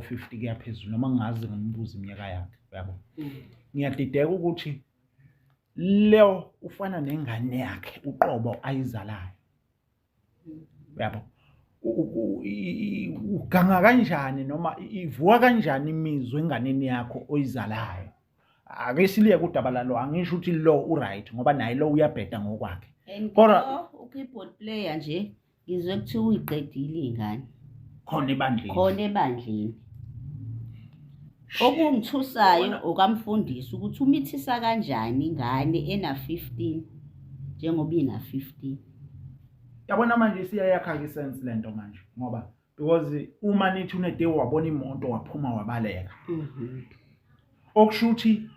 ko-50 kuya phezulu noma ngingazi ngimbuze iminyaka yakhe uyabo. Ngiyadideka ukuthi leo ufana nengane yakhe uqobo ayizalayo uyabo. Uganga kanjani noma ivuka kanjani imizwa enganeni yakho oyizalayo? Ake siliyeke udaba lalo, angisho ukuthi lo uright ngoba naye lo uyabheda ngokwakhe. Kodwa u-keyboard player nje ngizwe kuthiwa uyiqedile ingane khona ebandleni, khona ebandleni. Okungithusayo okamfundisi ukuthi umithisa kanjani ingane ena-15 njengoba ina-15. Yabona manje isiyayakha-ke isense lento manje, ngoba because uma nithi unedewu wabona imoto waphuma wabaleka, okusho ukuthi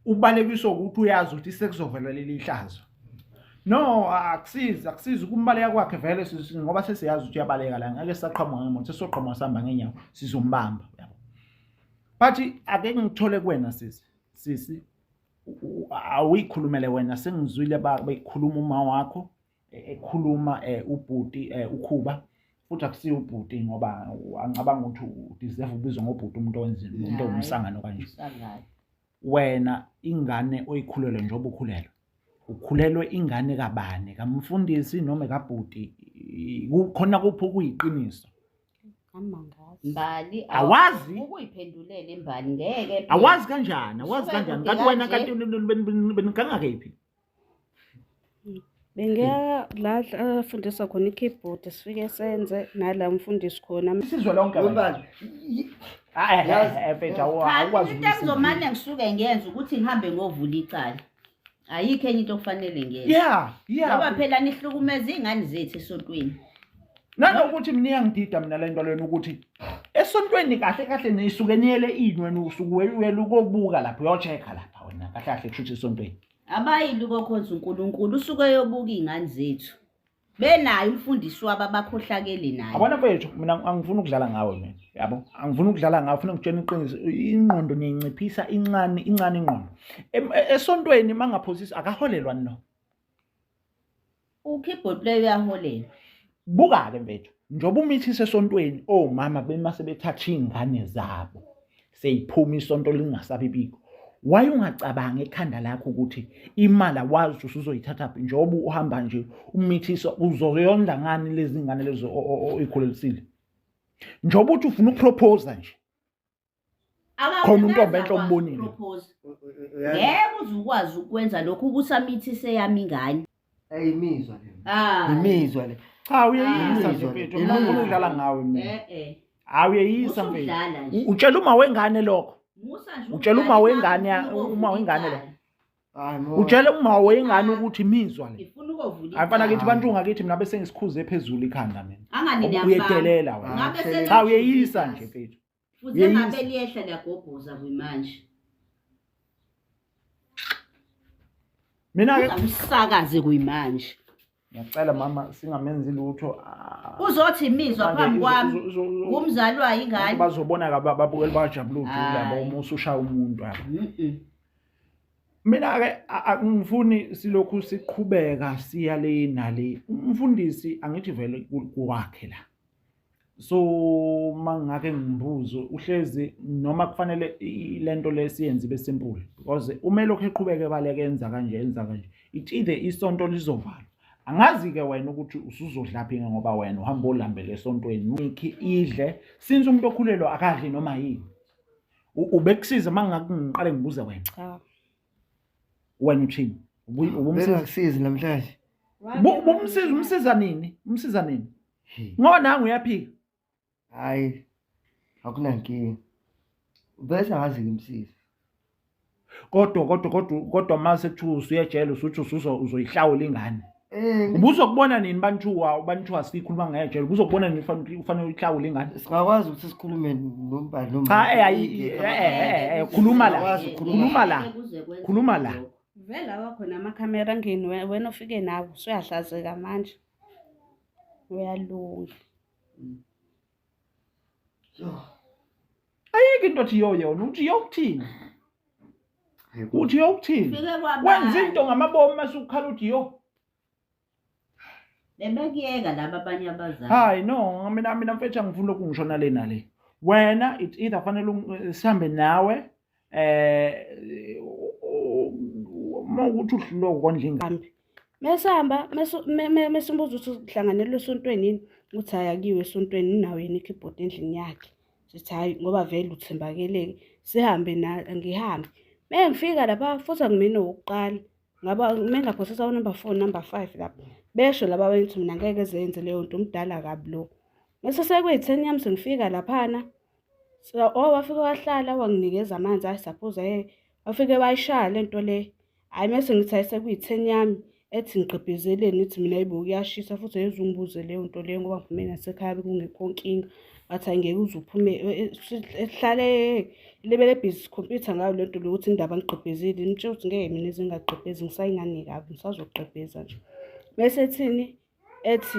ubalekiswa ukuthi uyazi ukuthi sekuzovela leli hlazo. No, akusizi, akusizi ukumbaleka kwakhe vele, ngoba sesiyazi ukuthi uyabaleka la, ngeke sisaqhamuka ngemoto, sesizoqhamuka sihamba ngenyawo, sizombamba uyabo. But ake ngithole kuwena sisi, sisi awuyikhulumele wena, sengizwile bekhuluma uma wakho ekhuluma ubhuti ukhuba, futhi akusiyo ubhuti ngoba angicabanga ukuthi udeserve ukubizwa ngobhuti umuntu owenza umuntu owumsangano kanje. Wena ingane oyikhulelwe njengoba ukhulelwe, ukhulelwe ingane kabani, kamfundisi noma kabhuti? Kukhona kuphi okuyiqiniso? Mbali, awazi ukuyiphendulela imbali ngeke. Awazi kanjani? Awazi kanjani? Kanti wena kanti beniganga kephi? Bengiya la afundisa khona i-keyboard, sifike senze nala umfundisi khona. Isizwe lonke Mbali. Hayi, mfethu, awukwazi. Into engizomane ngisuke ngenze ukuthi ngihambe ngovula icala. Ayikho enye into okufanele ngiyenze. Yeah. Ngoba phela nihlukumeza iy'ngane zethu esontweni. Nanokuthi mina iyangidida mina lento lena ukuthi esontweni kahle kahle nisuke niyele ini wena, usuke uyele ukobuka lapha, uyocheck-a lapha wena kahle kahle kusho ukuthi esontweni. Abayili ukokhonza uNkulunkulu, usuke eyobuka iy'ngane zethu. Benayo umfundisi wabo abakhohlakele naye. Yabona mfethu, mina angifuni ukudlala ngawe mina. Yabo, angifuni ukudlala ngawe, ufuna ngikutshena iqiniso. Ingqondo niyinciphisa incane, incane ingqondo. Esontweni mangaphosisi akaholelwa no. U-keyboard player uyaholelwa. Buka-ke mfethu, njengoba umithisa esontweni, omama bemase bethatha iy'ngane zabo, seyiphuma isonto lingasabi bikho. Why ungacabangi ekhanda lakho ukuthi imali awazi ukuthi usuzoyithatha phi, njengoba uhamba nje umithisa uzoyondla ngani lezi ngane lezo oyikhulelisile? Njengoba uthi ufuna ukupropose nje, khona untombi enhle ombonile. Ngeke uze ukwazi ukwenza lokhu ukusamithise yami ingane. Ayimizwa le. Imizwa le. Cha, uyeyisa nje mfethu. Mina ngifuna ukudlala ngawe mina. Eh. Hayi, uyeyisa mfethu. Utshela uma wengane lokho. Utshela uma wengane, uma wengane lo. Utshela uma wengane ukuthi imizwa le. Ngifuna Hayi mfana kithi, bantu ngakithi mina bese ngisikhuze phezulu ikhanda mina. Uyedelela wena. Cha, uyeyisa nje mfethu. Futhi ngabe liyehla liyagobhoza kuyimanje. Mina ke usakaze kuyimanje. Ngiyacela mama singamenzi lutho. Uzothi imizwa phambi kwami. Ngumzali wayo ingane. Bazobona ka babukeli bajabula ujula yabo uma usushaya umuntu yabo. Mina ke angifuni silokhu siqhubeka siya le nale. Umfundisi angithi vele kwakhe la. So mangake ngimbuzo uhlezi noma kufanele lento lesiyenze ibe simple, because uma elokhu eqhubeka ebaleka enza kanje enza kanje, it either isonto lizovalwa. Angazi ke wena ukuthi usuzodla phi ngoba wena uhamba olambele esontweni. Mikhi idle since umuntu okhulelwe akadli noma yini. Ubekusiza mangake ngiqale ngibuze wena. Cha. Wena uthini? Ubumsiza? Bengakusizi namhlanje. Ubumsiza, umsiza nini? Umsiza nini? Ngoba nangu uyaphika. Hayi, akunankinga. Bese ngazi ngimsiza. Kodwa kodwa kodwa kodwa mase kuthiwa usuyejele usuthi uzoyihlawula ingane. Ubuzokubona nini banthiwa sikhuluma ngejele, ubuzokubona nini ufanele uyihlawule ingane? Singakwazi ukuthi sikhulume nombali nomali. Cha, khuluma la. Khuluma la. Khuluma la. Vele awakhona amakhamera angeni wena ufike nawo usuyahlazeka manje. Uyalunga. Ayikho into othi yoyona, uthi yokuthini? Uthi yokuthini? Wenza into ngamabomu mase ukhala uthi yo. Bebekuyeka laba abanye abazali. Hayi no, mina mfethu angifuni lokhu ngisho nale nale. Wena it's either fanele sihambe nawe uma ukuthi uhlulwe ukondla ingane. Mesihamba mesimbuza ukuthi kuhlanganelwe esontweni yini, uthi hhayi akuyiwe esontweni unawo yena i-keyboard endlini yakhe. Sithi hhayi ngoba vele uthembakeleke sihambe ngihambe. Mengifika lapha futhi angimina owokuqala ngaba mengaphosisa u-number 4 number 5 lapha. Besho laba abanye ukuthi mina ngeke zenze leyo nto umdala kabi lo. Mese sekuyi-10 yami sengifika laphana. So oh wafike wahlala wanginikeza amanzi hhayi saphuza wafike wayishaya le nto le. Hhayi mese ngithi hhayi sekuyi-10 yami ethi ngigqibhezeleni ngithi mina hayibo kuyashisa futhi ayeze ungibuze leyo nto leyo ngoba ngiphume nasekhaya bekungekho nkinga. Bathi hhayi ngeke uze uphume sihlale libele ebhizi sikhompyutha ngayo le nto le ukuthi indaba ngigqibhezile. Ngimtshela ukuthi ngeke mina ize ngingagqibhezi ngisayingane kabi ngisazogqibheza nje. Mese ethini? Ethi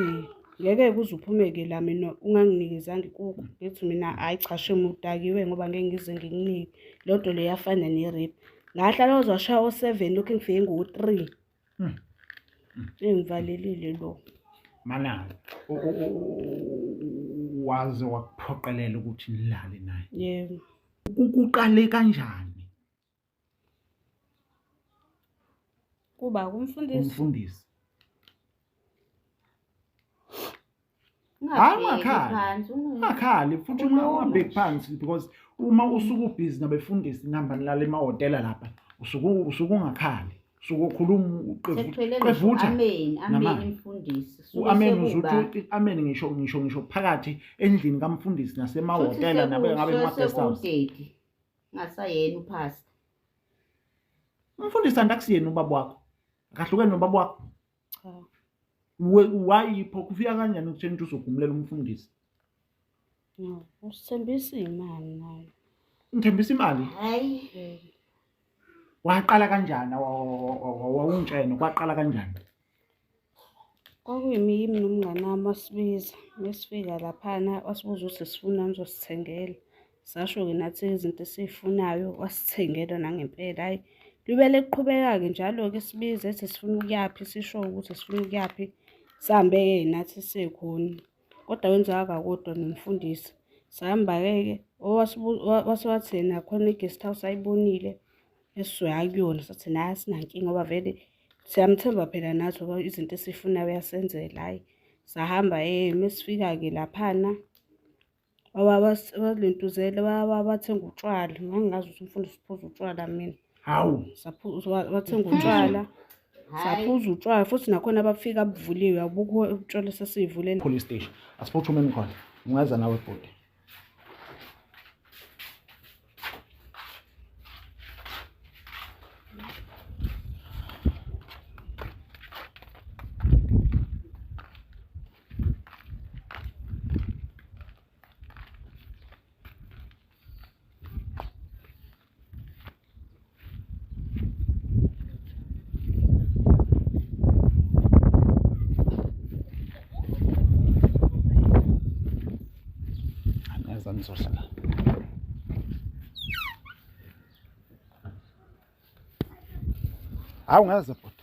ngeke kuze uphume-ke la mina unganginikezanga ikuku. Ngithi mina hhayi cha shame udakiwe ngoba ngeke ngize ngikunike. Leyo nto leyo yafana ne-rape. Ngahlala waze washaya o-7 lokhu ngifike ngo-3. Engivalelile lo. Mana waze wakuphoqelela ukuthi nilale naye. Yebo. Kuqale kanjani? Kuba kumfundisi. Umfundisi. Hayi ungakhali. Ungakhali futhi ungabheki phansi because uma usuke ubhizi nabefundisi nihamba nilala emahhotela lapha usuke ungakhali. Usuke ukhuluma uqevutha. Amen, amen mfundisi. U-amen uzuthi amen ngisho phakathi endlini kamfundisi nasemahhotela nabe ngabe ema-guest house. Ngasayena upastor. Umfundisi andakusiyena ubaba wakho. Akahlukene nobaba wakho. Cha. Wayipho kufika kanjani ukutheni ukuthi uzogumulela umfundisi? No, usithembisa imali naye. Ngithembisa imali? Hayi. Waqala kanjani? Wawungitshena kwaqala kanjani? Kwakuyimi yimi nomngane wami wasibiza. Mesifika laphana wasibuza ukuthi sifunani uzosithengela. Sasho-ke nathi izinto esiyifunayo wasithengela nangempela. Hhayi, libele liqhubeka-ke njalo-ke sibize ethi sifuna ukuyaphi, sisho ukuthi sifuna ukuyaphi. Sihambe-ke nathi siye khona. Kodwa wenzeka kakodwa nomfundisi. Sahamba-ke wase wathi yena khona i-guest house ayibonile esizoya kuyona. Sathi naye asinankinga ngoba vele siyamthemba phela nathi ngoba izinto esiyifunayo uyasenzela. Hhayi, sahamba mesifika-ke laphana walentuzela bathenga utshwala. Ngangingazi ukuthi umfundisi uphuza utshwala mina. Hawu. Bathenga utshwala. Saphuza utshwala futhi nakhona bafika buvuliwe abukho utshwala sesivulele. Police station. Asiphuthumeni khona. Ungeza nawe bhuti. Nizohlala. Hawu ngeza bhuti.